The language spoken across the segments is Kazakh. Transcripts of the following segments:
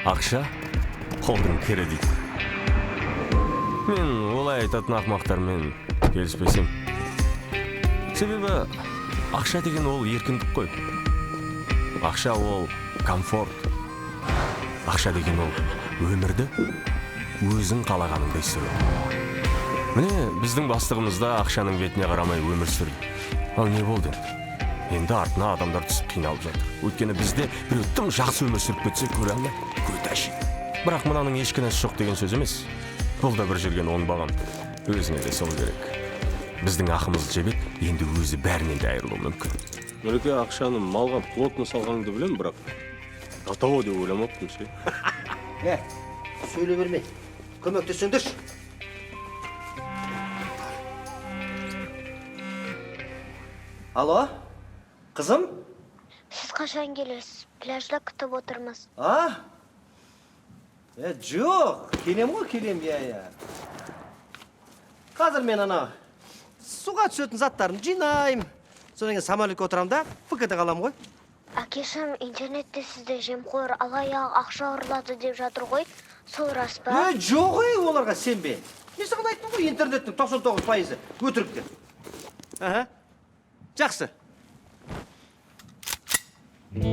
Ақша қолдың кірі дейді. Мен олай айтатын ақымақтармен келіспесем. Себебі ақша деген ол еркіндік қой. Ақша ол комфорт. Ақша деген ол өмірді өзің қалағаныңдай сүру. Міне, біздің бастығымыз да ақшаның бетіне қарамай өмір сүрді. Ал не болды енді? Енді артына адамдар түсіп қиналып жатыр. Өйткені бізде біреу тым жақсы өмір сүріп кетсе көре алмай, көті ашиды. Бірақ мынаның еш кінәсі жоқ деген сөз емес. Бұл да бір жүрген оңбаған. Өзіне де сол керек. Біздің ақымызды жеп еді, енді өзі бәрінен де айырылуы мүмкін. Нұреке, ақшаны малға плотно салғаныңды білемін, бірақ до того деп ойламаппын ше. Е, сөйлей бермей. Көмектессеңдерші. Алло, қызым? Сіз қашан келесіз? Пляжда күтіп отырмыз. А? Е, жоқ, келем ғой, келем, иә, иә. Қазір мен ана суға түсетін заттарымды жинаймын. Содан кейін самолетке отырамын да, ФК-да қаламын ғой. Әкешім, интернетте сізді жемқор, алаяқ, ақша ұрлады деп жатыр ғой. Сол рас па? Е, жоқ, ей, оларға сенбе. Мен саған айттым ғой, интернеттің 99% өтірік деп. Аха. Жақсы. Не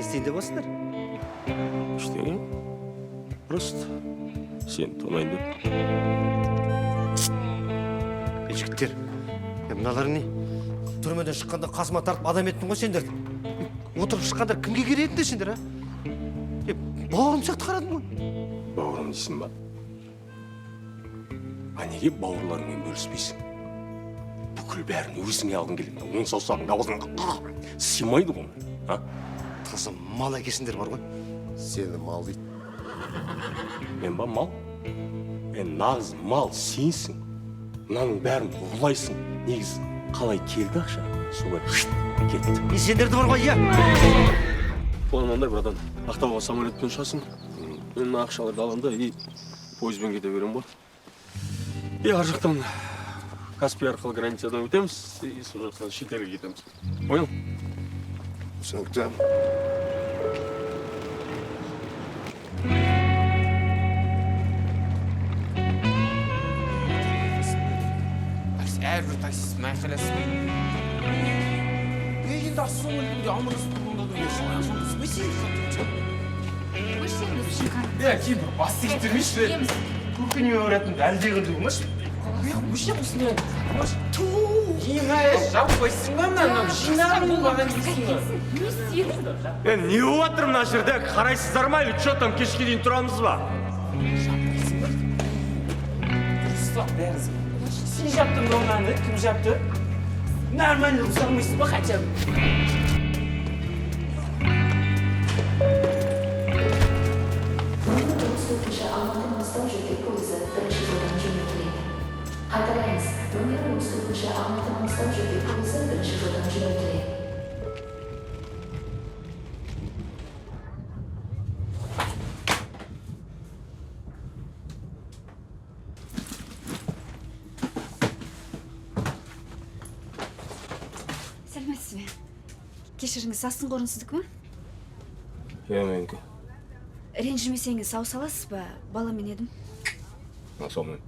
істейін деп отырсыңдар? Ештеңе. Просто сені тонайын деп. Е, жігіттер, е, мыналар не? Түрмеден шыққанда қасыма тартып адам еттің ғой сендерді. Отырып шыққандар кімге керек едіңдер сендер, а? Е, бауырым сияқты қарадым ғой. Бауырым дейсің ба? А неге бауырларыңмен бөліспейсің? Бүкіл бәрін өзіңе алғың келеді. Он саусағыңды аузыңа сыймайды ғой, а? Таза мал әкесіңдер бар ғой. Сені мал дейді. Мен ба мал? Мен нағыз мал сенсің. Мынаның бәрін ұрлайсың. Негізі қалай келді ақша, солай кетті. Мен сендерді бар ғой, иә. План мынандай, братан. Ақтауға самолетпен ұшасың. Мен мына ақшаларды аламын да и пойызбен кете беремін ғой. И ар жақтан Каспий арқылы границадан өтеміз, и сол жақтан шетелге кетеміз. Понял? Түсінікті. Әрбір таксистпен айқайласып. Е, енді ассалаумағалейкум деп амандасып тұрғанда да е, кейін бір бас тиістірмейші. Көкене баратынды әлдеқандай болмашы. Өше осындай. Ту, жаппайсың ба мынаны? Жинағын маған дейсің ба? Е, не болып жатыр мына жерде? Қарайсыздар ма или че там, кешке дейін тұрамыз ба? Жаппайсың ба? Дұрыстап бәрі. Сен жаптың ба мынаны? Кім жапты? Нормально ұрыса алмайсың ба хотя бы? Нөмірі 34-ші Алматы Маңғыстау жібек пойызы бірінші жолдан жөнелтіледі. Қайталаймыз, нөмірі 34-ші Алматы Маңғыстау жібек пойызы бірінші жолдан жөнелтіледі. Сәлеметсіз бе? Кешіріңіз, астың қорын сіздікі ма? Иә, менікі. Ренжімесеңіз, сау саласыз ба? Баламен едім. Сонымен.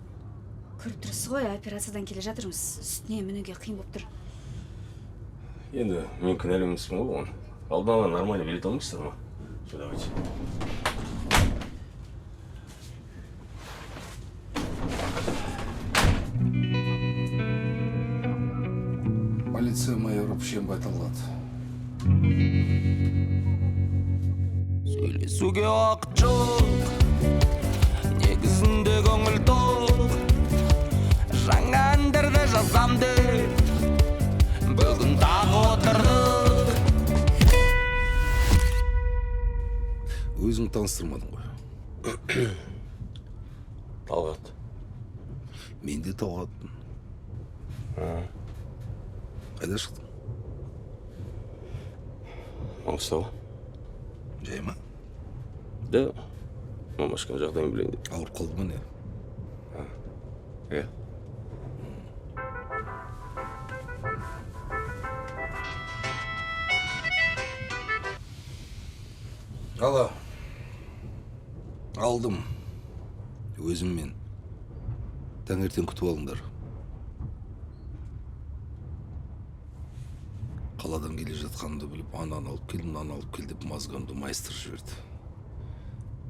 Көріп тұрсыз ғой, операциядан келе жатырмыз. Үстіне мінуге қиын болып тұр. Енді мен кінәлі емеспін ғой оған. Алдын ала нормально билет алмайсыздар ма? Все, давайте. Полиция майоры Пішенбай Талғат. Сөйлесуге уақыт жоқ, негізінде көңіл тоқ. Жаңа әндерді жазам деп бүгін тағы отырдық. Өзің таныстырмадың ғой. Талғат. Мен де Талғатпын. Қайда шықтың? Маңғыстау. Жай ма? Да, мамашканың жағдайын білейін деп. Ауырып қалды ма не? Иә. Ала. Алдым. Өзіммен. Таңертең күтіп алыңдар. Қаладан келе жатқанымды біліп, ананы алып кел, мынаны алып кел деп мозгымды майыстырып жіберді.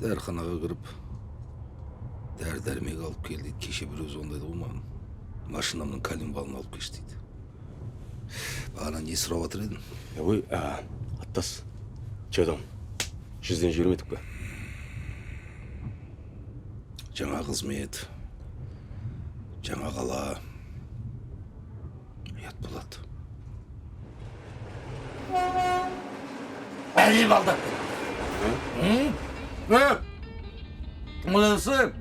Дәріханаға кіріп, дәрі-дәрмек алып кел дейді. Кеше біреу звондайды ғой маған. Машинамның коленвалын алып келші дейді. Бағана не сұрап жатыр едің? Ой, аттас. Че там? 100-ден жібермедік пе? Жаңа қызмет, жаңа қала. Ұят болады. Әлем алдап. Молодцы.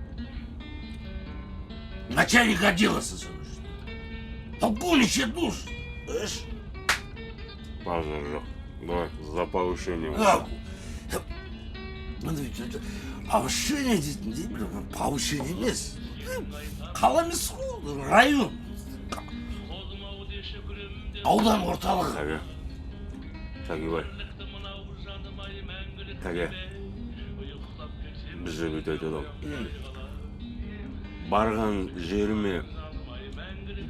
Начальник отдела полковничий душ. Знаешь? Базар жоқ. Давай, за повышение. Повышение дейтін, повышение емес. Қала емес қой, район. Аудан орталығы. Тәге. Тәгебай. Тәге. Бізде бүйтіп айтады ғой. Барған жеріме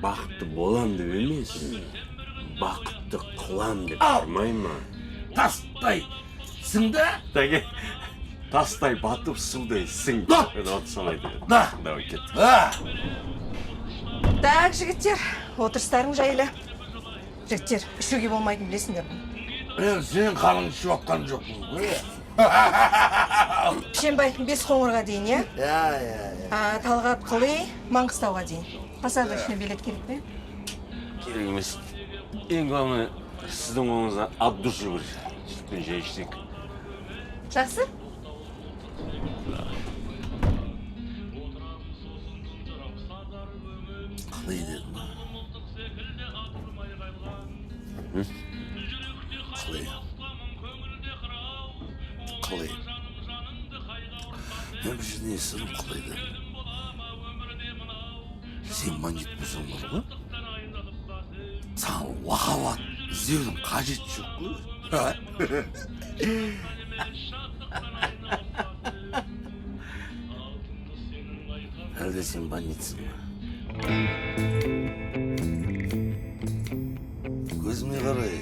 бақытты болам деп емес, бақытты қылам деп бармай ма? Тастай сың да? Тәге, тастай батып судай сің. Да. Вот солай айтады. Да. Давай, кеттік. Так, жігіттер, отырыстарың жайлы. Жігіттер, ішуге болмайтынын білесіңдер ғой. Мен сенің қаныңды ішіп жатқан жоқпын ғой. Пішенбай, 5 қоңырға дейін, иә? Иә, иә, иә. Талғат Қыли, Маңғыстауға дейін. Посадочный билет керек пе? Керек емес. Ең главное, сіздің қолыңыздан от души бір сүтпен шай ішсек. Жақсы? Қалай дедім? Қалай? Қалай? Мен бір жерден естідім, қалай дедім. Сен бандит болсаң бар ғой, саған лақап ат іздеудің қажеті жоқ қой. Әлде сен бандитсің ба? Көзіме қарай.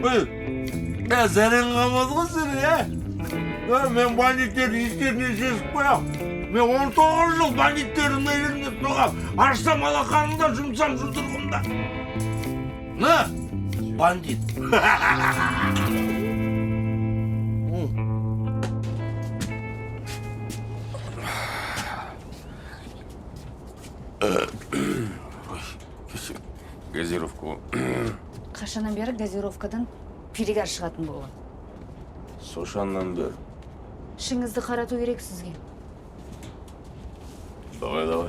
Ой, зәрең қалмады ғой сенің, ә? Мен бандиттердің естеріне шешіп қоямын. Мен 19 жыл бандиттердің елінде тұрғам. Ашсам алақанымда, жұмсам жұдырығымда. На, бандит. Газировку. Қашаннан бері газировкадан перегар шығатын болған? Сошаннан бері. Ішіңізді қарату керек сізге. Давай, давай.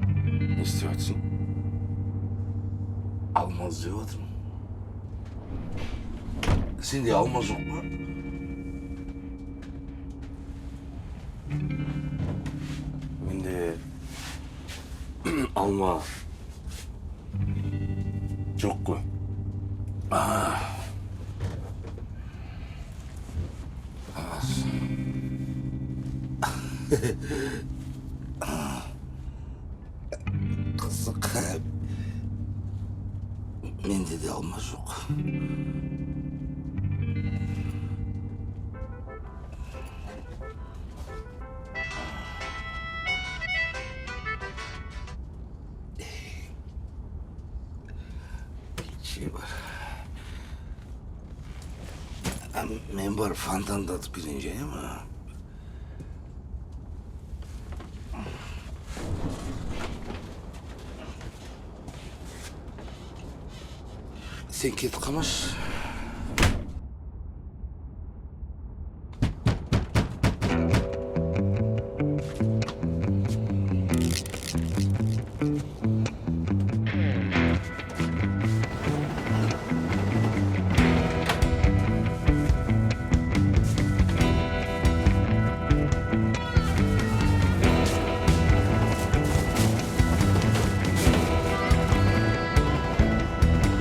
Не істеп жатсың? Алма іздеп жатырмын. Сенде алма жоқ па? Менде алма жоқ қой. Қызық. Менде де алма жоқ. Бар. Мен бар фонтандатып келейін және ма? Сен кетіп қалмашы.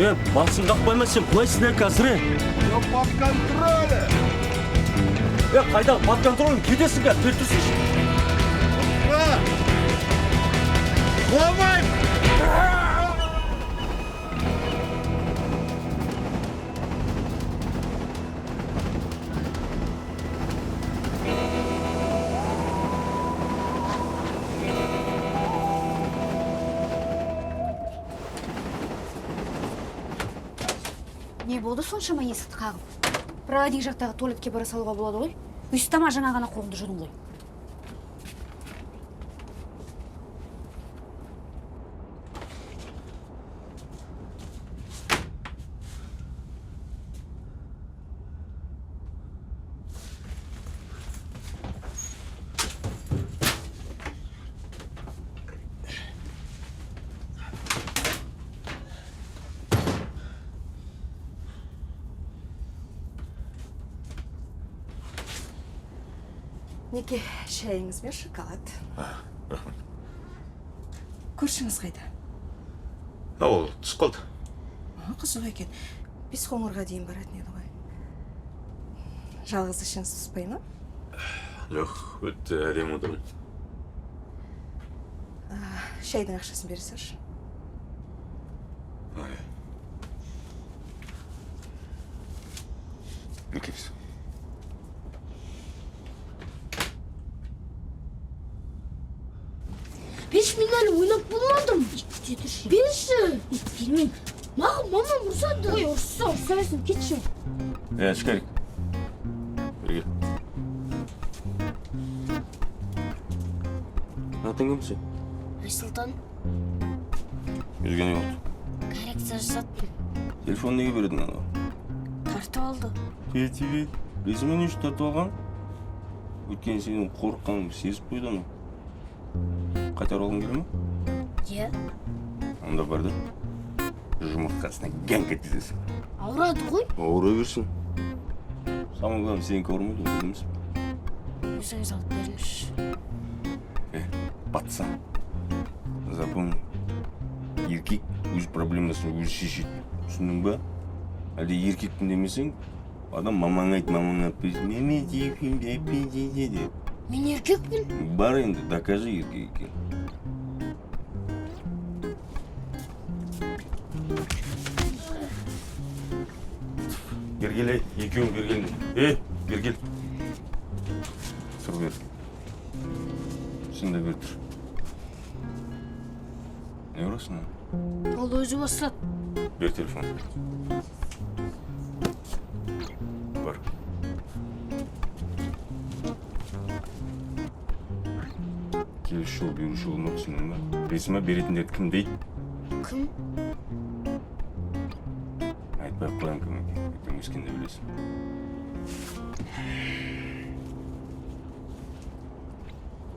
Е, басын қақпай ма сен құлайсың ә қазір, е? Я под контролем. Е, қайдағы под контролем, кетесің қазір, бері тұрсайшы. Құламаймын. Не болды соншама есікті қағып? Проводник жақтағы туалетке бара салуға болады ғой. Ұстама, жаңа ғана қолыңды жудың ғой. Неке, шайыңыз бен шоколад. Көршіңіз қайда? А, ол түсіп қалды. А, қызық екен. 4:30-ға дейін баратын еді ғой. Жалғыз ішіңіз түспей ма? Жоқ, өте әдемі отырмын. Шайдың ақшасын бере салшы. Ай. Мінекей. Беш, мен әлі ойнап болмадым. Берші. Бермеймін. Маған мамам ұрсады. Ой, ұрсса, ұрса берсін, кетші. Е, шкарик. Бері кел. Атың кім сен? Айсұлтан. Өзге не болды? Коррекция жасаттым. Телефон неге бердің анау? Тартып алды. Тебе. Білесің бе не үшін тартып алған? Өйткені сенің қорыққаныңды сезіп қойды анау. Қайтарып алғың келе ме? Иә. Онда бар да жұмыртқасына гәңк еткізесің. Ауырады ғой. Ауыра берсін. Самое главное, сенікі ауырмайды ғой, білеміз. Өзіңіз алып беріңізші. Е, пацан, запомни, еркек өз проблемасын өзі шешеді. Түсіндің ба? Әлде еркекпін демесең, адам мамаңа айт, мамаңа алып берсін. Меме деп. Мен еркекпін. Бар енді, докажи еркек екен. Бері кел, ей, екеуің бері келіңдер. Ей, бері кел. Тұр бері. Сен де бері тұр. Не ұрасың оны? Ол өзі бастады. Бер телефон. Бар. Келесі жолы беруші болма, түсіндің ба? Білесің ба, беретіндерді кім дейді? Кім? Айтпай ақ қояйын кім екенін. Ертең өскенде білесің.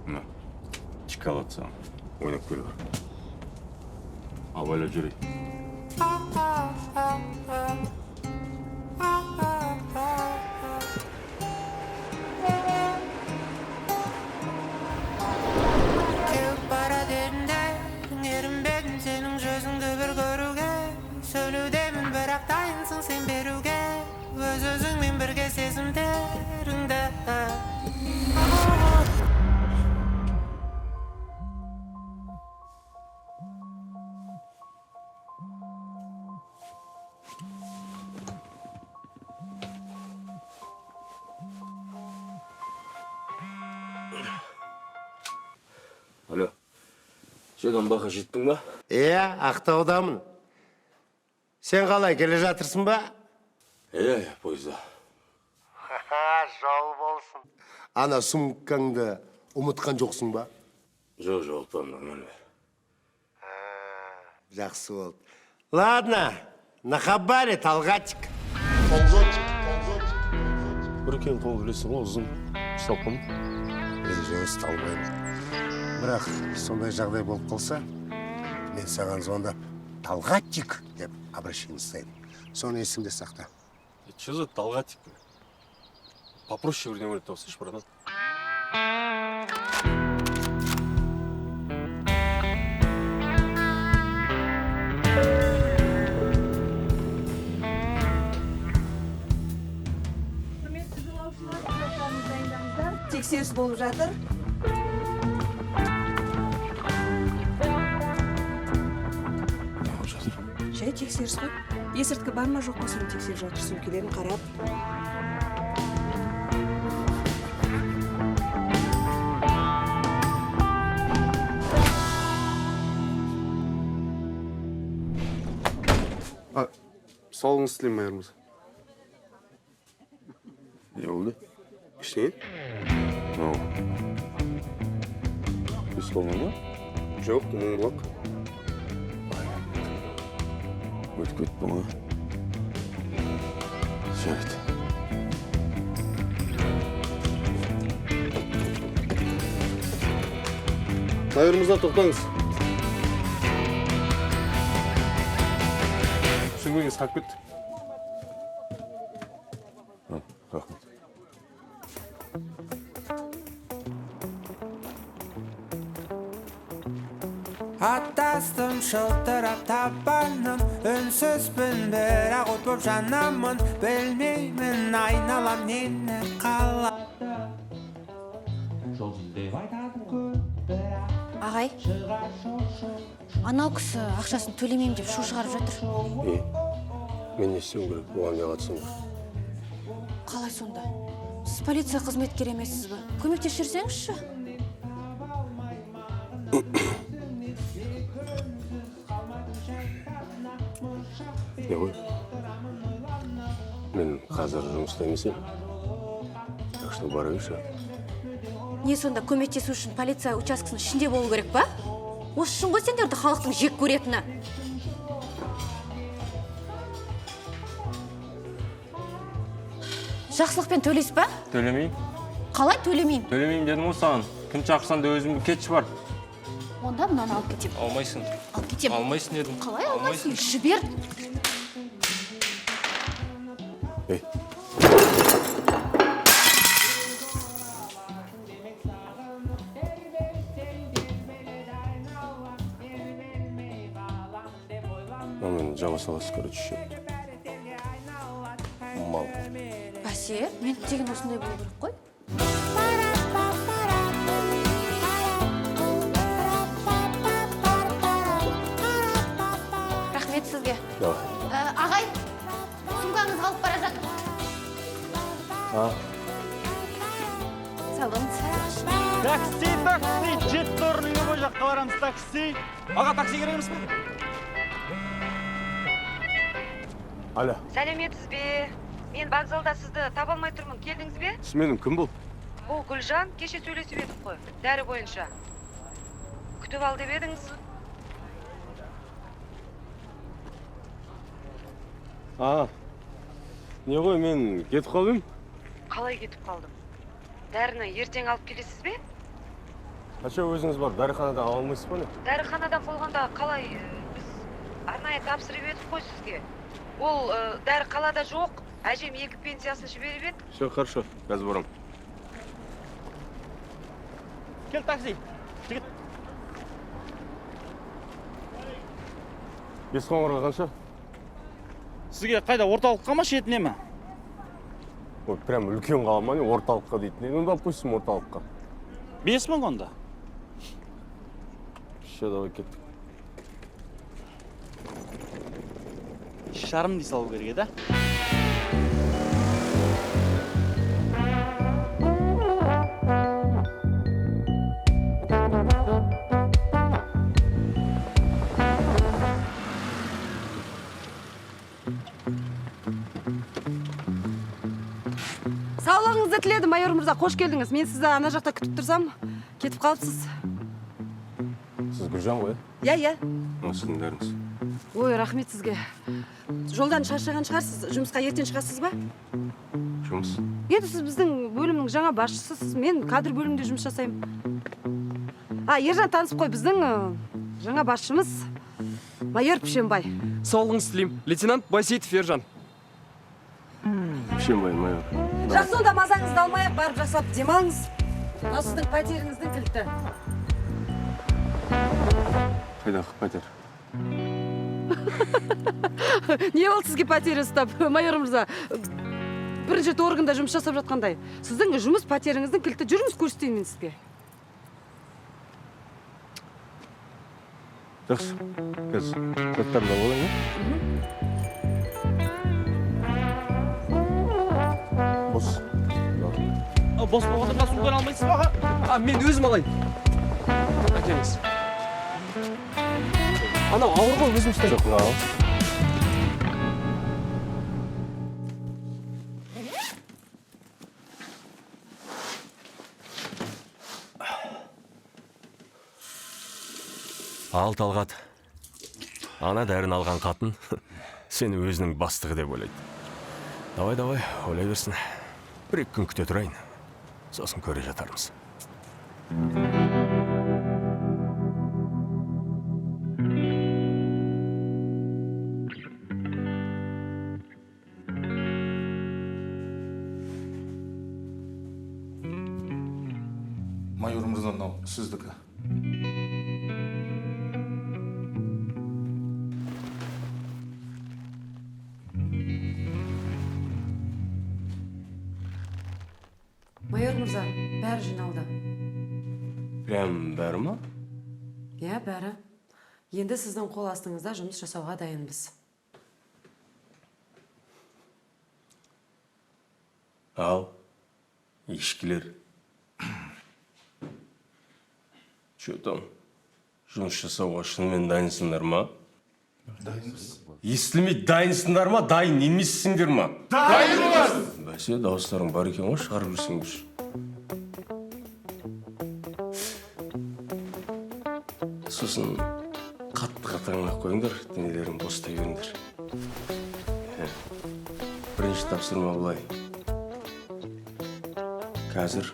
Мына, шоколад саған. Ойнап кел бар. Абайлап жүр, ей. Кеуіп барады еріндерің, ерінбедім сенің жүзіңді бір көруге. Сөйлеудемін, бірақ дайынсың сен беруге. Өз өзіңмен бірге сезімдеріңді. Алло. Сен бақа жеттің ба? Иә, Ақтаудамын. Сен қалай, келе жатырсың ба? Иә, иә, пойызда. Жол болсын. Ана сумкаңды ұмытқан жоқсың ба? Жоқ, жоқ, ұмытпадым, нормально. Жақсы болды. Ладно, на хабаре, Талғатик. Бір қол білесің ғой, ұзын. Ұсталып қалма. Мен жоқ, ұсталмаймын. Бірақ сондай жағдай болып қалса, мен саған звондап Талғатик деп обращение жасаймын. Соны есіңде сақта. Че за Талғатик? Попроще бірдеңе ойлап тапсайшы, братан. Тексеріс болып жатыр. Не болып жатыр? Жай тексеріс қой. Есірткі бар ма, жоқ па, соны тексеріп жатыр, сөмкелерін қарап. Саулығыңызды тілеймін, майор мырза. Не болды? Ештеңе. Мынау бесқолма ма? Жоқ, Мыңбұлақ. Өтіп кеттің ғой. Жарайды. Майор мырза, тоқтаңыз. Сөмкеңіз қалып кетті. Рахмет. Атастым жылтырап табаным, үнсізбін, бірақ от боп жанамын. Білмеймін, айналам нені қалады. Ағай, анау кісі ақшасын төлемеймін деп шу шығарып жатыр. Е, мен не істеуім керек? Оған не қатысым бар? Қалай сонда? Сіз полиция қызметкері емессіз бе? Көмектесіп жіберсеңізші. Не ғой? Мен қазір жұмыста емес едім. Так что бара берші. Не сонда, көмектесу үшін полиция учаскесінің ішінде болу керек па? Осы үшін ғой сендерді халықтың жек көретіні. Жақсылықпен төлейсіз ба? Төлемеймін. Қалай төлемеймін? Төлемеймін дедім ғой саған. Кім шақырсаң да өзім кетші бар. Онда мынаны алып кетемін. Алмайсың. Алып кетемін. Алмайсың дедім. Қалай алмайсың? Жібер. Ей. Мынаны жаба саласыз, короче, счет. Мал. Бәсе, мен деген осындай болу керек қой. Рахмет сізге. Давай. Ағай, сумкаңыз қалып бара жатыр. А? Сау болыңыз. Такси, такси, жетті орын любой жаққа барамыз, такси. Аға, такси керек емес пе? Алло. Сәлеметсіз бе? Мен вокзалда сізді таба алмай тұрмын. Келдіңіз бе? Түсінбедім, кім бұл? Бұл Гүлжан, кеше сөйлесіп едік қой, дәрі бойынша. Күтіп ал деп едіңіз. А, не ғой, мен кетіп қалдым. Қалай кетіп қалдым? Дәріні ертең алып келесіз бе? А че, өзіңіз барып дәріханадан ала алмайсыз ба не? Дәріханадан болғанда қалай, біз арнайы тапсырып едік қой сізге. Ол дәрі қалада жоқ, әжем екі пенсиясын жіберіп еді. Все хорошо, қазір барамын. Кел такси, жігіт. Бес қоңырға қанша? Сізге қайда, орталыққа ма, шетіне ме? Ой, прям үлкен қала ма не, орталыққа дейтін. Ну, допустим, орталыққа. 5000 онда. Все, давай кеттік. 3,5 дей салу керек еді. Саулығыңызды тіледім, майор мырза, қош келдіңіз. Мен сізді ана жақта күтіп тұрсам, кетіп қалыпсыз. Сіз Гүлжан ғой, Иә, иә. Мына сіздің дәріңіз. Ой, рахмет сізге. Жолдан шаршаған шығарсыз. Жұмысқа ертең шығасыз ба? Жұмыс. Енді сіз біздің бөлімнің жаңа басшысысыз. Мен кадр бөлімінде жұмыс жасаймын. А, Ержан, танысып қой, біздің жаңа басшымыз майор Пішенбай. Саулығыңызды тілеймін. Лейтенант Байсейітов Ержан. Пішенбай, майор. Жақсы, онда мазаңызды алмай-ақ барып жақсылап демалыңыз. Мынау сіздің пәтеріңіздің кілті. Қайдағы пәтер? Не болды сізге пәтер ұстап, майор мырза? Бірінші рет органда жұмыс жасап жатқандай. Сіздің жұмыс пәтеріңіздің кілті, жүріңіз, көрсетейін мен сізге. Жақсы, қазір заттарымды алып алайын, иә? Бос. Бос болғанда мына сумканы алмайсыз ба, аға? А, мен өзім алайын. Әкеліңіз. Анау ауыр ғой, өзім ұстаймын. Жоқ, мынау. Ал, Талғат, ана дәріні алған қатын сені өзінің бастығы деп ойлайды. Давай, давай, ойлай берсін. Бір-екі күн күте тұрайын, сосын көре жатармыз. Майор мырза, мынау сіздікі. Майор мырза, бәрі жиналды. Прям бәрі ма? Иә, бәрі. Енді сіздің қол астыңызда жұмыс жасауға дайынбыз. Ал, ешкілер. Че там? Жұмыс жасауға шынымен дайынсыңдар ма? Дайынбыз. Естілмей дайынсыңдар ма, дайын емессіңдер ма? Дайынбыз! Бәсе, дауыстарың бар екен ғой, шығарып жүрсеңдерші. Сосын қатты қатаңдап қойыңдар, денелерін бостай беріңдер. Бірінші тапсырма былай. Қазір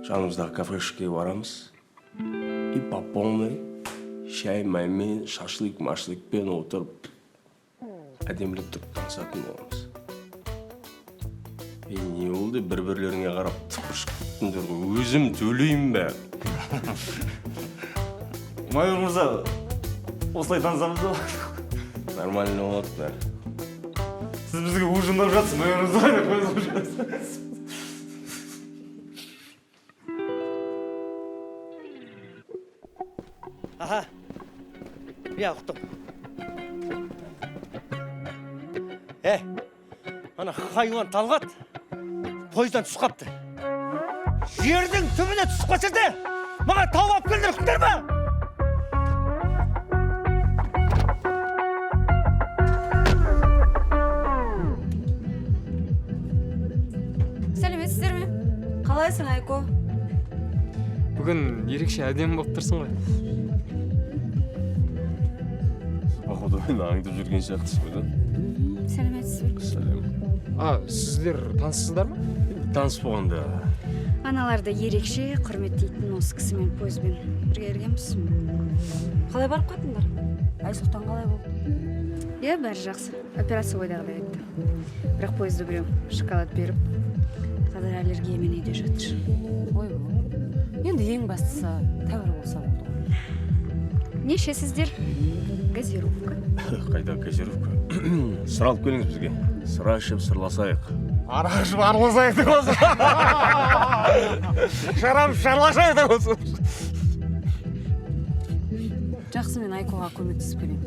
жанымыздағы кафешкеге барамыз. И по полной шай маймен, шашлык машлыкпен отырып әдемілеп тұрып танысатын боламыз. Ей, не болды, бір-бірлеріңе қарап тыпыршып кеттіңдер ғой. Өзім төлеймін бе? Майор мырза, осылай танысамыз ба? Нормально болады бәрі. Сіз бізге ужиндап жатсыз, майор мырза. Аха. Иә, ұқтым. Ана хайуан Талғат пойыздан түсіп қапты. Жердің түбіне түсіп қалса да, маған тауып алып келіңдер, ұқтыңдар ма? Сәлеметсіздер ме? Қалайсың, Айко? Бүгін ерекше әдемі болып тұрсың ғой. Походу, мені аңдып жүрген сияқтысыз ғой, да? Сәлеметсіз бе? Сәлем. А, сіздер таныссыздар ма? Таныс болғанда. Аналарды ерекше құрметтейтін осы кісімен пойызбен бірге ергенбіз. Қалай барып қайттыңдар? Айсұлтан қалай болды? Иә, бәрі жақсы. Операция ойдағыдай өтті. Бірақ пойызда біреу шоколад беріп, қазір аллергиямен үйде жатыр. Ойбой. Енді ең бастысы тәуір болса болды ғой. Не ішесіздер? Газировка. Қайда газировка? Сыра алып келіңіз бізге. Сыра ішіп сырласайық. Арақ ішіп араласайық деп осы. Шарап ішіп араласайық деп осы. Жақсы, мен Айкоға көмектесіп келейін.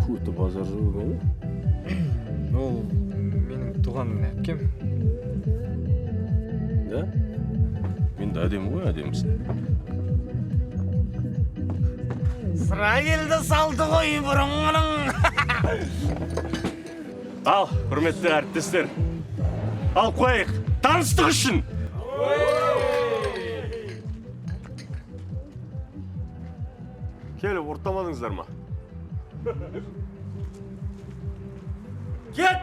Көті базар жоқ екен, ә? Ол менің туған әпкем. Да? Мен де әдемі ғой, әдемісің. Сыра келді салды ғой бұрынғының. Ал, құрметті әріптестер, ал қояйық, таныстық үшін! Келіп ұрттамадыңыздар ма? Кет!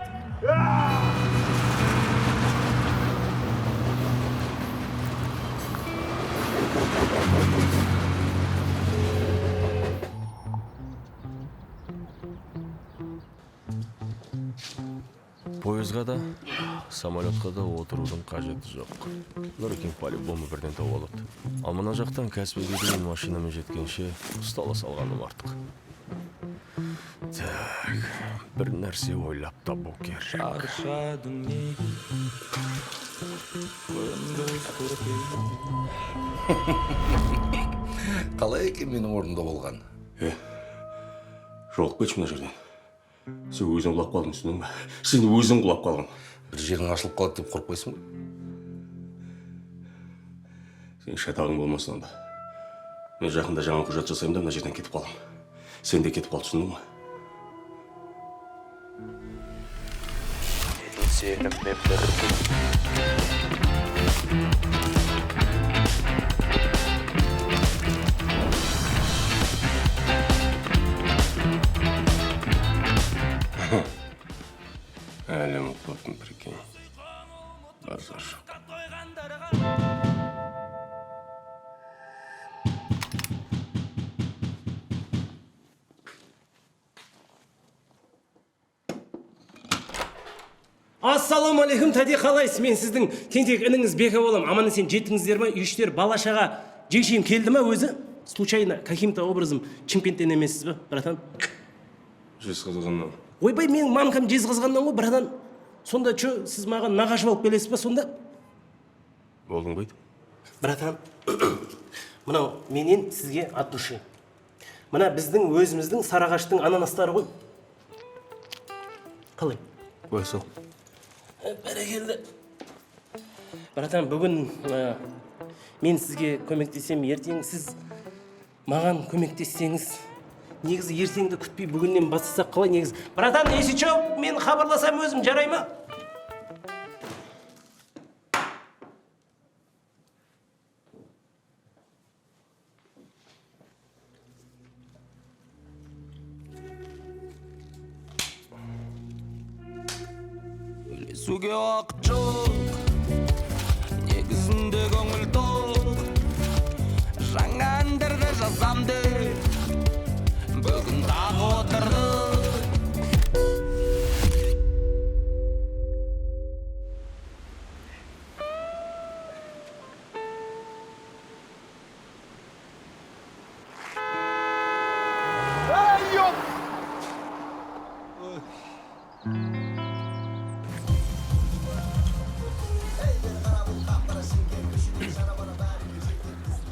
Пойызға да, самолетқа да отырудың қажеті жоқ. Нұрекең по-любому бірден тауып алады. Ал мына жақтан Каспийге дейін машинамен жеткенше ұстала салғаным артық. Так, бір нәрсе ойлап табу керек. Шаршадың неге күндіз көрпе? Қалай екен менің орнымда болған? Е, жоғалып кетші мына жерден. Сен өзің құлап қалдың, түсіндің ба? Сен өзің құлап қалдың. Бір жерің ашылып қалады деп қорықпайсың ба? Сен шатағың болмасын онда. Мен жақында жаңа құжат жасаймын да мына жерден кетіп қаламын. Сен де кетіп қал, түсіндің ба? Сенімен бірге. Әлі ұмытпаппын, прикинь. Базар жоқ. Ассалаумағалейкум, тәте, қалайсыз? Мен сіздің тентек ініңіз Бека болам. Аман есен жеттіңіздер ма? Үй іштер, бала шаға, жеңшем келді ма өзі? Случайно, каким-то образом Шымкенттен емессіз ба, братан? Жезқазғаннан. Ойбай, менің мамкам Жезқазғаннан ғой, братан. Сонда чё, сіз маған нағашы болып келесіз ба сонда? Болдың ба? Братан, мынау менен сізге от души. Мына біздің өзіміздің Сарыағаштың ананастары ғой. Қалай? Қоя сал. Бәрекелді. Братан, бүгін мен сізге көмектесем, ертең сіз маған көмектессеңіз, негізі ертеңді күтпей бүгіннен бастасақ қалай негізі? Братан, если чё, мен хабарласам өзім, жарай ма? Сөйлесуге уақыт жоқ, негізінде көңіл тоқ. Жаңа әндерді жазам деп бүгін тағы отырдық.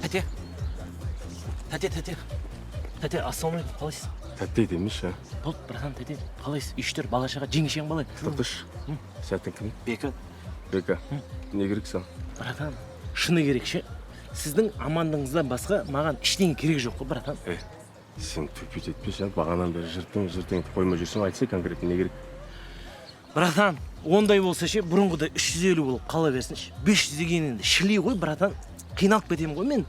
Тәте, тәте, тәте, тәте, ассалаумағалейкум, қалайсыз? Тәттей демеші, а? Болды, братан, тәте, қалайсыз? Үй іштер, бала шаға, жеңешең қалай? Тоқташы, сәттің кім? Бека. Бека, не керек саған? Братан, шыны керек ше. Сіздің амандығыңыздан басқа маған ештеңе керек жоқ қой, братан. Е, сен тупить етпеші, а? Бағанадан бері жыртың, жыртың етіп қоймай жүрсің, айтсай конкретно не керек? Братан, ондай болса ше, бұрынғыдай 350 болып қала берсінші. 500 деген енді шіли ғой, братан. Қиналып кетемін ғой мен.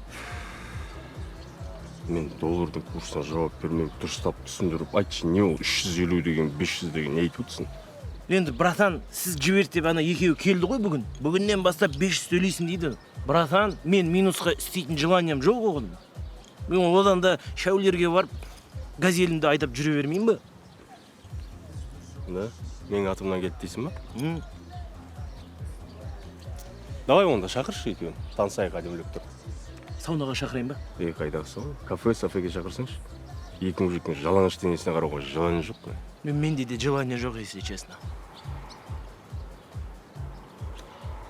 Мен доллардың курсына жауап бермей, дұрыстап түсіндіріп айтшы, не ол 350 деген, 500 деген не айтып отырсың? Енді, братан, сіз жіберді деп ана екеуі келді ғой бүгін. Бүгіннен бастап 500 төлейсің дейді. Братан, мен минусқа істейтін желанием жоқ оған. Мен одан да шәулерге барып, газелімді айдап жүре бермеймін бе? Да? Менің атымнан келді дейсің ба? Давай онда шақыршы екеуін, танысайық әдемілеп тұр. Саунаға шақырайын ба? Е, қайдағы сауна? Кафе, сафеге шақырсаңшы. Екі мужиктің жалаңаш денесіне қарауға желание жоқ қой. Менде де желание жоқ, если честно.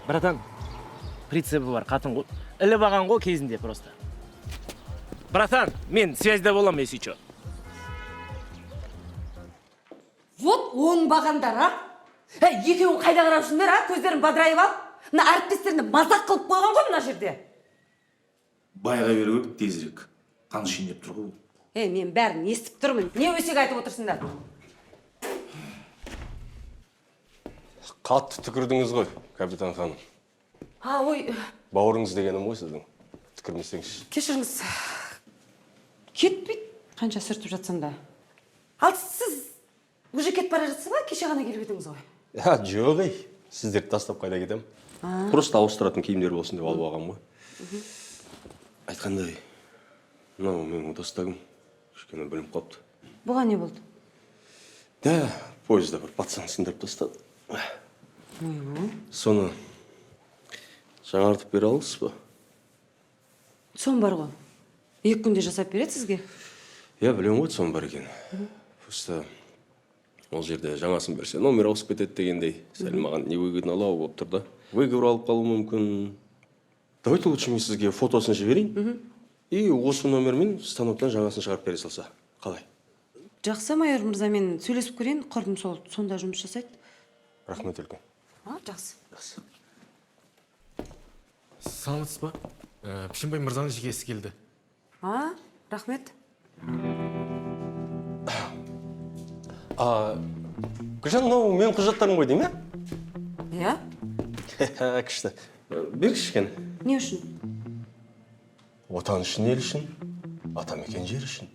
Братан, прицепі бар қатын ғой. Іліп алған ғой кезінде просто. Братан, мен связьда боламын, если чё. Вот оңбағандар, а? Әй, екеуің қайда қарап жүрсіңдер, а? Көздерін бадырайып алып. Мына әріптестеріне мазақ қылып қойған ғой мына жерде. Байға беру керек тезірек. Қан ішейін деп тұр ғой. Ей, мен бәрін естіп тұрмын. Не өсек айтып отырсыңдар? Қатты түкірдіңіз ғой, капитан ханым. А, ой. Бауырыңыз дегенім ғой сіздің. Түкірмесеңізші. Кешіріңіз. Кетпейді, қанша сүртіп жатсам да. Ал сіз уже кетіп бара жатсыз ба? Кеше ғана келіп едіңіз ғой. А, жоқ ей. Сіздерді тастап қайда кетемін? Просто ауыстыратын киімдер болсын деп алып алғанмын ғой. Айтқандай, мынау менің отастагым кішкене бүлініп қалыпты. Бұған не болды? Да, пойызда бір пацан сындырып тастады. Ойбу. Соны жаңартып бере аласыз ба? ЦОН бар ғой, 2 күнде жасап береді сізге. Иә, білемін ғой ЦОН бар екенін. Просто ол жерде жаңасын берсе, номер ауысып кетеді дегендей, сәл маған невыгодно лау болып тұр да. Выговор алып қалуы мүмкін. Давайте лучше мен сізге фотосын жіберейін. И осы номермен станоктан жаңасын шығарып бере салса. Қалай? Жақсы, майор мырза, мен сөйлесіп көрейін, құрбым сол сонда жұмыс жасайды. Рахмет үлкен. А, жақсы. Жақсы. Саламатсыз ба? Пішенбай мырзаның жеке ісі келді. А, рахмет. А, Гүлжан, мынау менің құжаттарым ғой деймін, Иә. иә? Күшті. Берші кішкене. Не үшін? Отан үшін, ел үшін, атамекен жер үшін.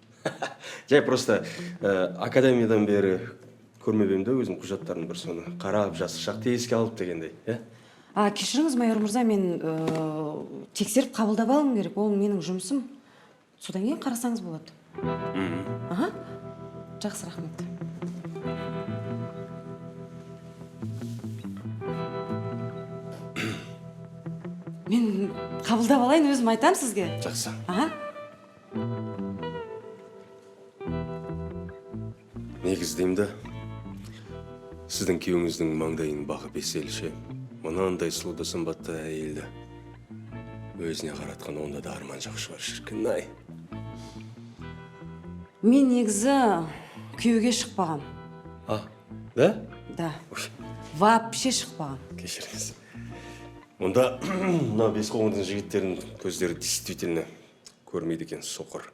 Жай просто академиядан бері көрмеп едім де өзім құжаттарын, бір соны қарап, жас шақты еске алып дегендей, иә? А, кешіріңіз, майор мырза, мен тексеріп қабылдап алуым керек, ол менің жұмысым. Содан кейін қарасаңыз болады. Аха. Жақсы, рахмет. Мен қабылдап алайын, өзім айтамын сізге. Жақсы. Аха. Негізі деймін да, сіздің күйеуіңіздің маңдайын бағы бес елше. Мынандай сұлу да сымбатты әйелді өзіне қаратқан онда да арман жоқ шығар, шіркін ай. Мен негізі күйеуге шықпағам. А, да? Да. Вообще шықпағам. Кешіріңіз. Онда мына Бесқоңырдың жігіттерінің көздері действительно көрмейді екен, соқыр.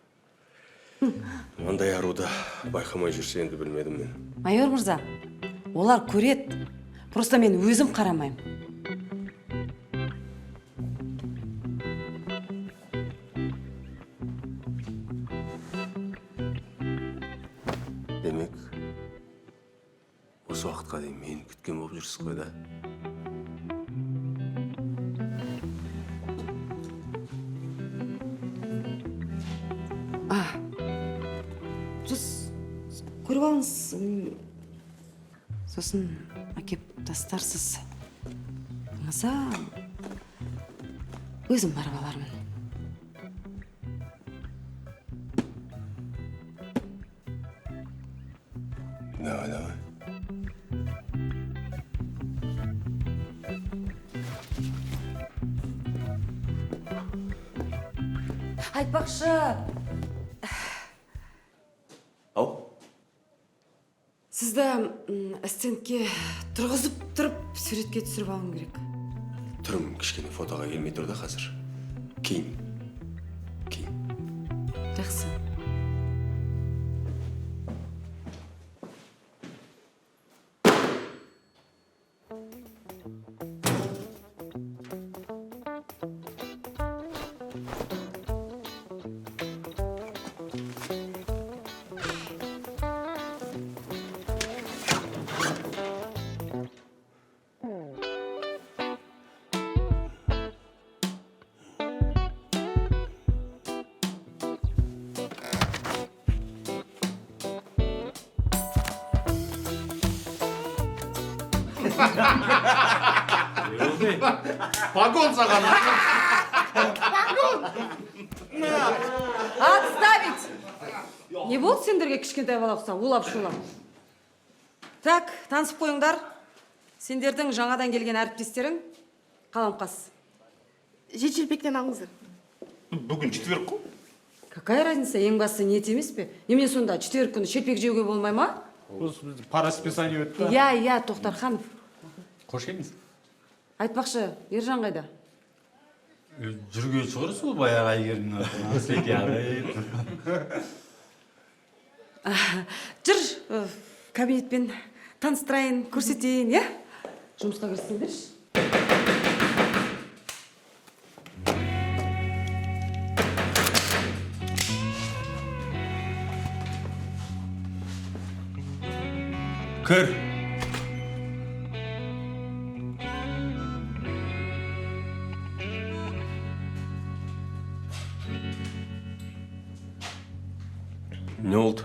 Мынандай аруды байқамай жүрсе, енді білмедім мен. Майор мырза, олар көреді. Просто мен өзім қарамаймын. Демек, осы уақытқа дейін мені күткен болып жүрсіз ғой да? А, сіз көріп алыңыз, сосын әкеп тастарсыз. Болмаса, өзім барып алармын. Давай, давай. Айтпақшы, Ау? Сізді стендке тұрғызып тұрып суретке түсіріп алуым керек. Түрім кішкене фотоға келмей тұр да қазір. Кейін. Кейін. Жақсы. Погон саған. Погон. Отставить! Не болды сендерге, кішкентай бала ұқсап, улап шулап? Так, танысып қойыңдар. Сендердің жаңадан келген әріптестерің, Қаламқас. 7 шелпектен алыңыздар. Бүгін четверг қой. Какая разница, ең бастысы ниет емес пе? Немене, сонда четверг күні шелпек жеуге болмай ма? Осы по расписанию өтті. Иә, Тоқтарханов. Қош келдіңіз. Айтпақшы, Ержан қайда? Жүрген шығар сол баяғы Әйгерімнің артынан. Асеке ағай. Жүр, кабинетпен таныстырайын, көрсетейін, иә? Жұмысқа кіріссеңдерші. Кір. Не болды?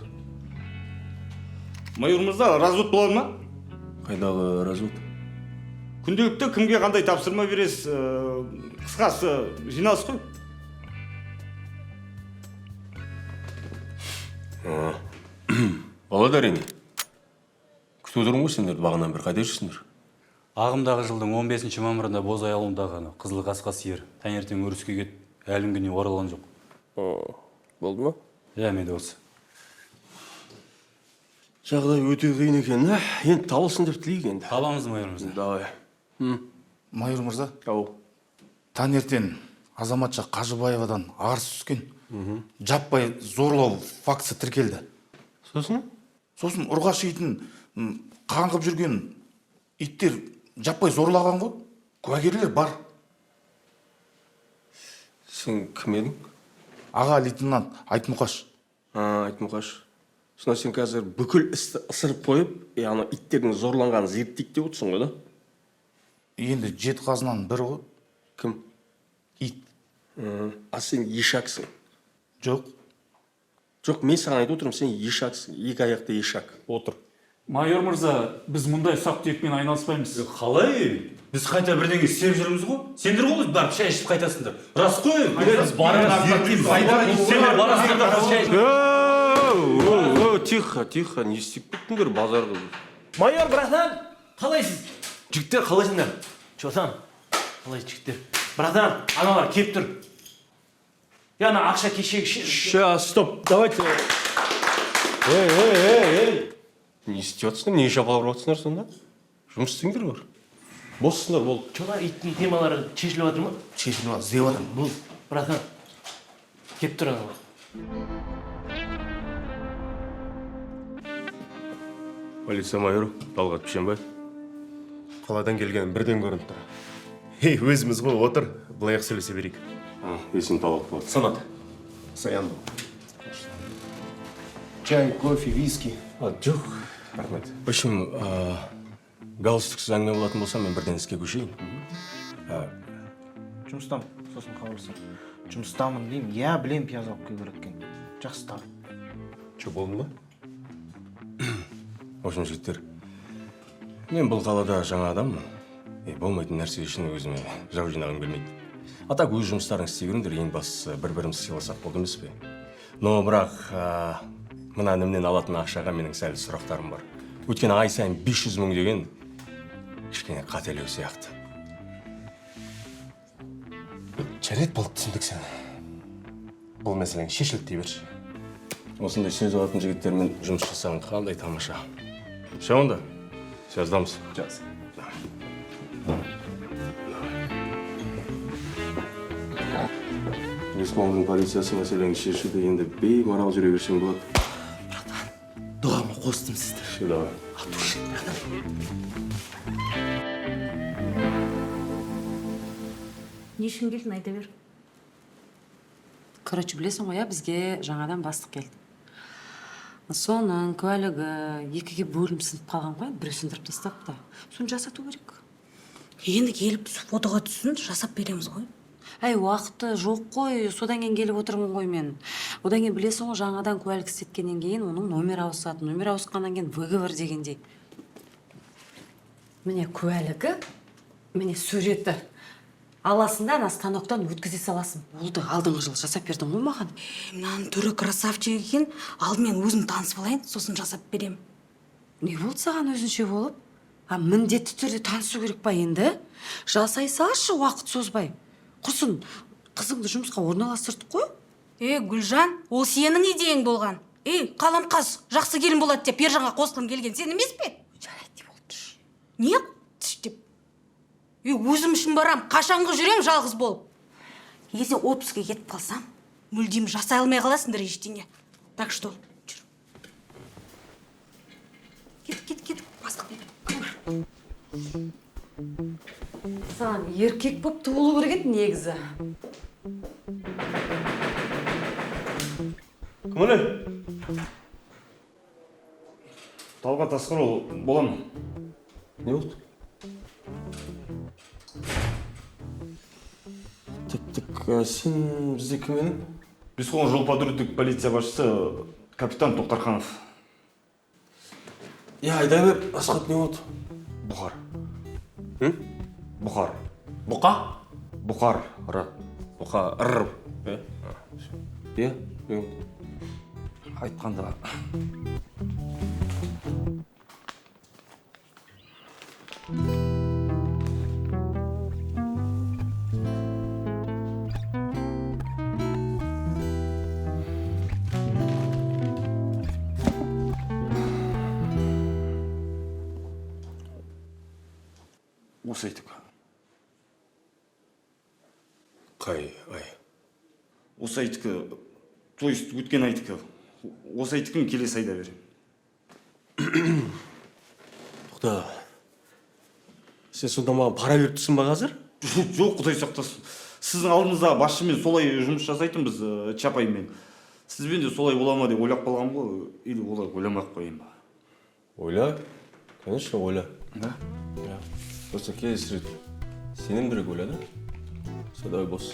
Майор мырза, развод болады ма? Қайдағы развод? Күнделікті кімге қандай тапсырма бересіз, қысқасы жиналыс қой. Болады әрине. Күтіп отырмын ғой сендерді бағанадан бері, қайда жүрсіңдер? Ағымдағы жылдың 15 мамырында Бозай ауылындағы қызыл қасқа сиыр таңертең өріске кетіп, әлі күнге оралған жоқ. Болды ма? Иә, менде осы. Жағдай өте қиын екен, ә? Енді табылсын деп тілейік енді. Табамыз, майор мырза. Давай. Майор мырза. Ау. Таңертең азаматша Қажыбаевадан арыз түскен. Жаппай зорлау фактісі тіркелді. Сосын? Сосын ұрғашы итін қаңғып жүрген иттер жаппай зорлаған ғой. Куәгерлер бар. Сен кім едің? Аға лейтенант Айтмұқаш. Айтмұқаш. Сонда сен қазір бүкіл істі ысырып қойып, ана иттердің зорланғанын зерттейік деп отырсың ғой, да? Енді жеті қазынаның бірі ғой. Кім? Ит. А сен ешаксың. Жоқ. Жоқ, мен саған айтып отырмын, сен ешаксың. Екі аяқты ешак. Отыр. Майор мырза, біз мұндай ұсақ-түйекпен айналыспаймыз. Қалай? Біз қайта бірдеңе істеп жүрміз ғой. Сендер ғой барып шай ішіп қайтасыңдар. Рас қой. Біз барамыз, зерттейміз. Сендер барасыңдар да шай ішіп. Тихо, тихо, не істеп кеттіңдер базар қылып. Майор, братан, қалайсыз? Жігіттер, қалайсыңдар? Чотан, қалай жігіттер? Братан, аналар келіп тұр. Я, ана ақша кешегі... Сейчас, стоп, давайте. Эй, эй, эй, эй. Не істеп жатсыңдар, не шапалап жатсыңдар сонда? Жұмыс істеңдер бар. Боссыңдар, болды. Чола, иттің темалары шешіліп жатыр ма? Шешіліп жатыр, іздеп жатырмын. Бұл, братан, келіп тұр аналар. Полиция майоры Талғат Пішенбай. Қаладан келген бірден көрініп тұр. Ей, өзіміз ғой, отыр, былай-ақ сөйлесе берейік. Есім Талғат болады. Санат. Саян бол. Чай, кофе, виски. Жоқ, рахмет. В общем, галстуксыз әңгіме болатын болса, мен бірден іске көшейін. Жұмыстамын, сосын хабарласамын. Жұмыстамын деймін, иә, білем, пияз алып келу керек екен. Жақсы, тағы. Че, болды ма? В общем, жігіттер, мен бұл қалада жаңа адаммын. Болмайтын нәрсе үшін өзіме жау жинағым келмейді. А так өз жұмыстарыңды істей беріңдер, ең бастысы бір-бірімізді сыйласақ болды емес пе? Но бірақ мына інімнен алатын ақшаға менің сәл сұрақтарым бар. Өйткені ай сайын 500 мың деген кішкене қателеу сияқты. Жарайды, болды, түсіндік сені. Бұл мәселең шешілді дей берші. Осындай сөз алатын жігіттермен жұмыс жасаған қандай тамаша. Все онда, связьдамыз. Жақсы. Бесқоңырдың полициясы мәселені шешуді енді беймарал жүре берсең болады. Братан, дұғама қостым сізді. Все, давай. От души, братан. Не үшін келдің, айта бер. Короче, білесің ғой, бізге жаңадан бастық келді. Соның куәлігі екіге бөлініп сынып қалған ғой, біреу сындырып тастапты. Соны жасату керек. Енді келіп фотоға түссін, жасап береміз ғой. Әй, уақыты жоқ қой, содан кейін келіп отырмын ғой мен. Одан кейін білесің ғой, жаңадан куәлік істеткеннен кейін оның номері ауысады, номер ауысқаннан кейін выговор дегендей. Міне куәлігі, міне суреті. Аласың да, ана станоктан өткізе саласың. Болды, алдыңғы жылы жасап бердің ғой маған. Мынаның түрі красавчик екен. Алдымен өзім танысып алайын, сосын жасап берем. Не болды саған өзінше болып? А міндетті түрде танысу керек па енді? Жасай салшы, уақыт созбай. Құрсын, қызыңды жұмысқа орналастырдық қой. Гүлжан, ол сенің идеяң болған. Қаламқас, жақсы келін болады деп Ержанға қосылғым келген сен емес пе? Жарайды, болды. Не тш деп? Өзім үшін барам, қашанғы жүрем жалғыз болып. Егер отпускіге кетіп қалсам, мүлдем жасай алмай қаласыңдар ештеңе. Так что, жүр. Кет, кет, кет, бастық. Саған еркек болып туылу керек еді негізі. Кім әлі? Талғат Асқарұлы бола ма? Не болды? Так, сен бізде кім едің? Бесқоңыр жол патрульдік полиция басшысы капитан Тоқтарханов. Иә, айта бер, Асхат, не болды? Бұхар. Бұқар. Бұқа? Бұқар, р. Бұқа, р. Иә? Иә? Не болды? Айтқанда Осы айдікі. Қай ай? Осы айдікі, то есть өткен айдікі. Осы айдікін келесі айда беремін. Тоқта. Сен сонда маған пара беріп тұрсың ба қазір? Жоқ, құдай сақтасын. Сіздің алдыңыздағы басшымен солай жұмыс жасайтынбыз, Чапаймен. Сізбен де солай бола ма деп ойлап қалғанмын ғой, или олай ойламай ақ қояйын ба? Ойла. Конечно, ойла. Да? Иә. Просто келесі рет сенімдірек ойла да. Все, давай, босс.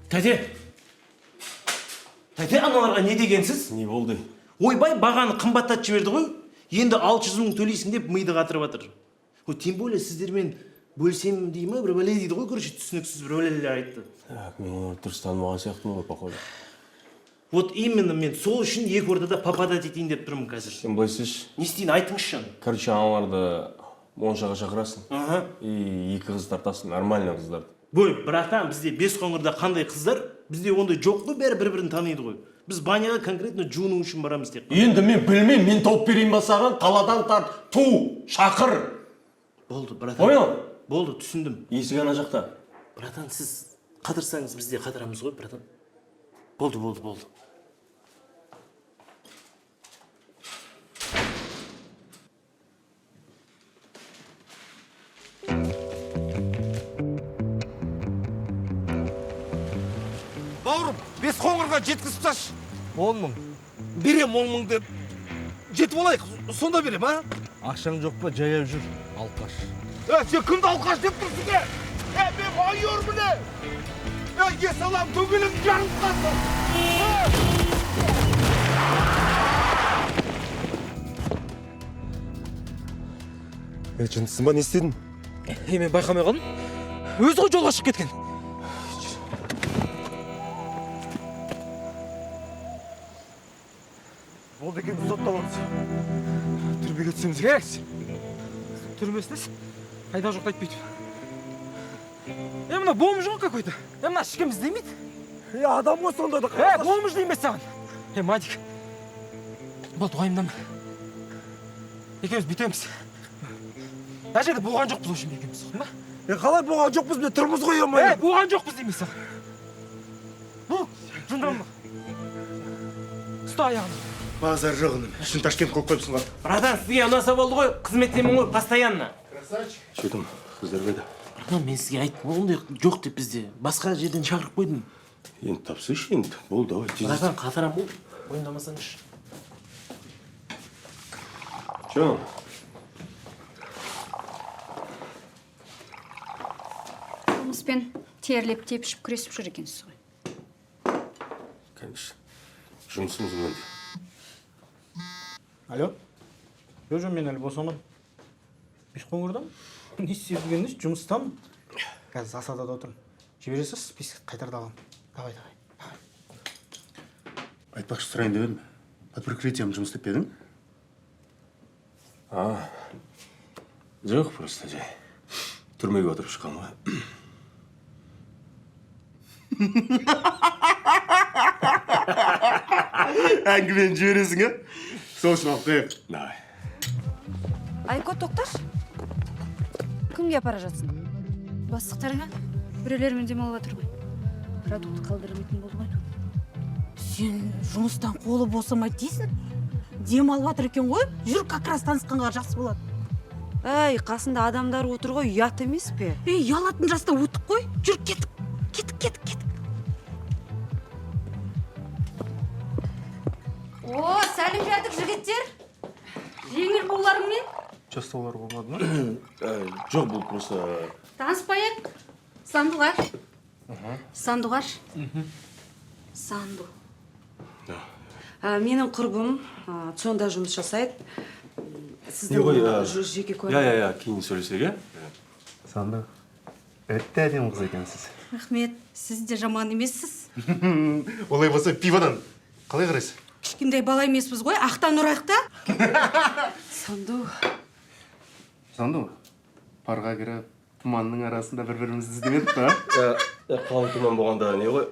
Тәте! Тәте, аналарға не дегенсіз? Не болды? Ойбай, бағаны қымбаттатып жіберді ғой. Енді 600 мың төлейсің деп миды қатырып жатыр. Ой, тем более сіздермен бөлсем дей ма, бір бәле дейді ғой, короче, түсініксіз бір бәлелер айтты. Так, мен оларды дұрыс танымаған сияқтымын ғой, походу. Вот именно мен сол үшін екі ортада попадать етейін деп тұрмын қазір. Сен былай істеші. Не істейін, айтыңызшы. Короче, аналарды моншаға шақырасың. Аха. И екі қыз тартасың, нормальный қыздарды. Бой, братан, бізде бес қоңырда қандай қыздар? Бізде ондай жоқ қой, бәрі бір-бірін таниды ғой. Біз баняға конкретно жуыну үшін барамыз тек. Енді мен білмеймін, мен тауып берейін ба саған? Қаладан тарт, ту, шақыр. Болды, братан. Понял? Болды, түсіндім. Есік ана жақта. Братан, сіз қатырсаңыз, біз де қатырамыз ғой, братан. Болды, болды, болды. Бауырым, бес қоңырға жеткізіп тасташы. 10 мың. Берем 10 мың деп. Жетіп алайық, сонда берем, а? Ақшаң жоқ па, жаяу жүр, алқаш. Сен кімді алқаш деп тұрсың, е? Мен майормын, е! Есалам, дөңгелек жарылып қалсын. Жындысың ба, не істедің? Мен байқамай қалдым. Өзі ғой жолға шығып кеткен. Болды екен, сотталамыз. Түрмеге түсеміз. Түрмесін ес. Қайда жоқты айтпайды. Мына бомж ғой какой-то. Мына ешкім іздемейді. Адам ғой сонда да. Бомж деймін саған. Мадик. Болды, уайымдама. Екеуміз бүйтеміз. Мына жерде болған жоқпыз, в общем, екеуміз, ұқтың ба? Қалай болған жоқпыз, мен тұрмыз ғой, ё-моё. Болған жоқпыз деймін саған. Бұл, жынданма. Ұста аяғын. Базар жоқ, інім. Шын Ташкент қойып қойыпсың ғой. Братан, сізге ұнаса болды ғой, қызметтемін ғой, постоянно. Красавчик. Че там, қыздар қайда? Братан, мен сізге айттым, ондай жоқ деп бізде. Басқа жерден шақырып қойдым. Енді тапсайшы енді. Болды, давай, тез. Братан, қатырам ғой. Ойындамасаңызшы. Че? Қылмыспен терлеп тепшіп күресіп жүр екенсіз ғой. Конечно. Жұмысымыз ғой енді. Алло? Жоқ, мен әлі босамадым. Бес қоңырдамын. Не істеп жүргеніңіз, жұмыстамын. Қазір засадада отырмын. Жібере салшы, список қайтарда аламын. Давай, давай. Айтпақшы сұрайын деп едім. Под прикрытием жұмыс істеп пе едің? Жоқ, просто жай. Түрмеге отырып шыққан ғой. Әңгімені жібересің, ә? Сол үшін алып қояйық. Давай. Айко, тоқташы. Кімге апара жатсың? Бастықтарға. Біреулермен демалып жатыр ғой. Продукт қалдырмайтын болды ғой. Сен жұмыстан қолы босамайды дейсің? Демалып жатыр екен ғой. Жүр, как раз танысқанға жақсы болады. Әй, қасында адамдар отыр ғой, ұят емес пе? Ей, ұялатын жаста өттік қой. Жүр, кеттік. Кеттік, кеттік, кеттік. О, сәлем бердік, жігіттер. Жеңіл боларыңмен? Жастаулар болмады ма? Жоқ, бұл просто... Таныспайық. Сандуғаш. Сандуғаш. Санду. Менің құрбым ЦОНда жұмыс жасайды. Сіздің Не ғой, жеке Иә, куәлік. иә, иә, кейін сөйлесек, иә? Санду, өте әдемі қыз екенсіз. Рахмет, сіз де жаман емессіз. Олай болса пиводан қалай қарайсыз? Кішкентай бала емеспіз ғой, ақтан ұрайық та. Санду. Санду, парға кіріп, тұманның арасында бір-бірімізді іздемедік па? Қалың тұман болғанда не ғой?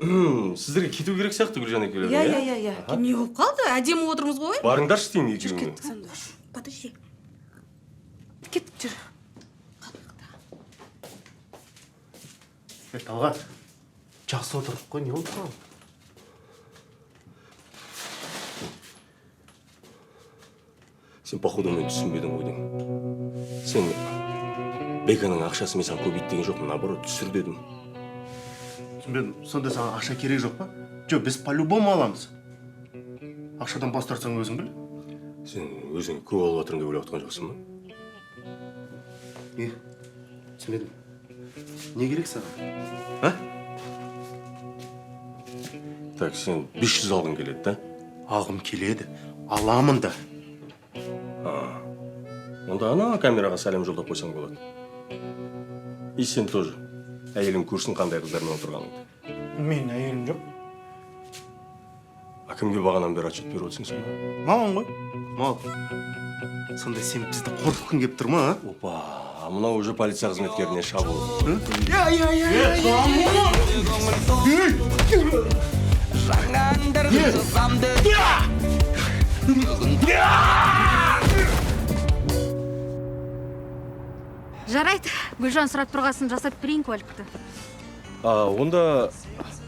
Сіздерге кету керек сияқты, Гүлжан екеулерің, Иә, иә, иә, иә. Аха. Не болып қалды? Әдемі отырмыз ғой. Барыңдаршы деймін екеуіңе. Санду. Подожди. Кеттік, жүр. Е, Талғат, жақсы отырдық қой, не болды саған? Сен, походу, мені түсінбедің ғой деймін. Сен Беканың ақшасын мен саған көбейт деген жоқпын, наоборот, түсір дедім. Түсінбедім, сонда саған ақша керек жоқ па? Жоқ, біз по-любому аламыз. Ақшадан бас тартсаң өзің біл. Сен өзің көп алып жатырмын деп ойлап отырған жоқсың ба? Не? Түсінбедім. Не керек саған? А? Так, сен 500 алғың келеді, да? Алғым келеді, аламын да. А, онда ана камераға сәлем жолдап қойсаң болады. И сен тоже. Әйелің көрсін қандай қыздармен отырғаныңды. Менің әйелім жоқ. А кімге бағанадан бері отчет беріп отырсың сонда? Мамам ғой. Мал, сонда сен бізді қорқытқың келіп тұр ма, а? Опа, мынау уже полиция қызметкеріне шабуыл. Я, я, я, я, Жаңа әндерді жазам деп бүгін. Жарайды, Гүлжан сұрап тұрғасын жасап берейін куәлікті. А, онда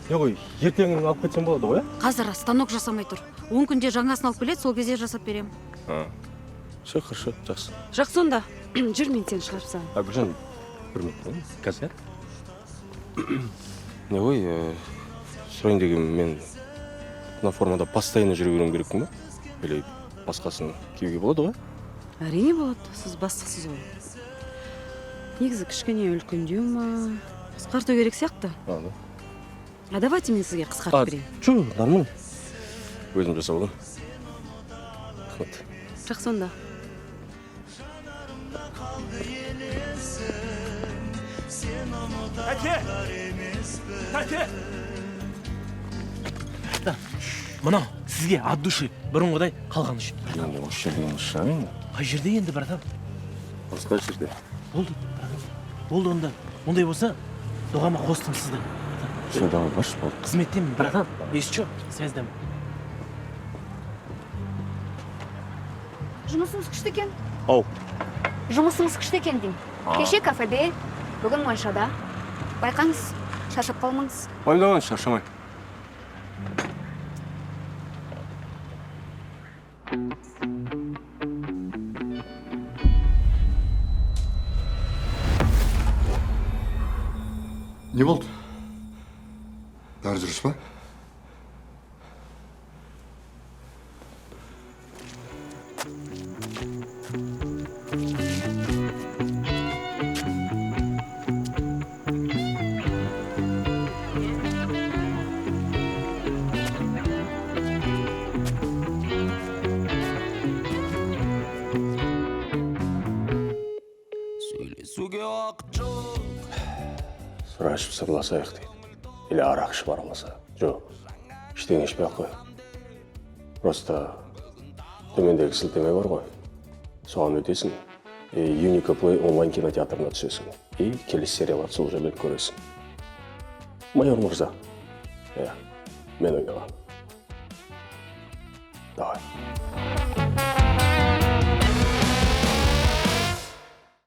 не ғой, ертең алып кетсем болады ғой, ә? Қазір станок жасамай тұр. 10 күнде жаңасын алып келеді, сол кезде жасап беремін. А. Все, хорошо, жақсы. Жақсы онда. Жүр, мен сені шығарып салайын. А, Гүлжан, бір минут, қазір, иә? Не ғой, сұрайын дегенім, мен мына формада постоянно жүре беруім керекпін ба? Или басқасын киюге болады ғой? Әрине болады, сіз бастықсыз ғой. Негізі кішкене үлкендеу ма? Қысқарту керек сияқты. А, да. А давайте мен сізге қысқартып берейін. Жоқ, нормально. Өзім жасап аламын. Рахмет. Жақсы онда. Тәте! Тәте! Мынау сізге от души, бұрынғыдай қалған үшін. Енді осы жерде емес шығар енді. Қай жерде енді, братан? Басқа жерде. Болды, братан. Болды онда. Ондай болса, дұғама қостым сізді. Все, давай, баршы, болды. Қызметтемін, братан. Если чё, связьдамын. Жұмысыңыз күшті екен. Ау. Жұмысыңыз күшті екен деймін. А. Кеше кафеде, бүгін моншада. Байқаңыз, шаршап қалмаңыз. Уайымдамаңыз, шаршамай. Не болды? Бәрі дұрыс па? Сөйлесуге уақыт жоқ. Сыра ішіп сырласайық дейді. Или арақ ішіп араласа. Жоқ, ештеңе ішпей ақ қой. Просто төмендегі сілтеме бар ғой. Соған өтесің. И Юника Плей онлайн кинотеатрына түсесің. И келесі сериаларды сол жерден көресің. Майор мырза. Иә, мен ойнаған. Давай.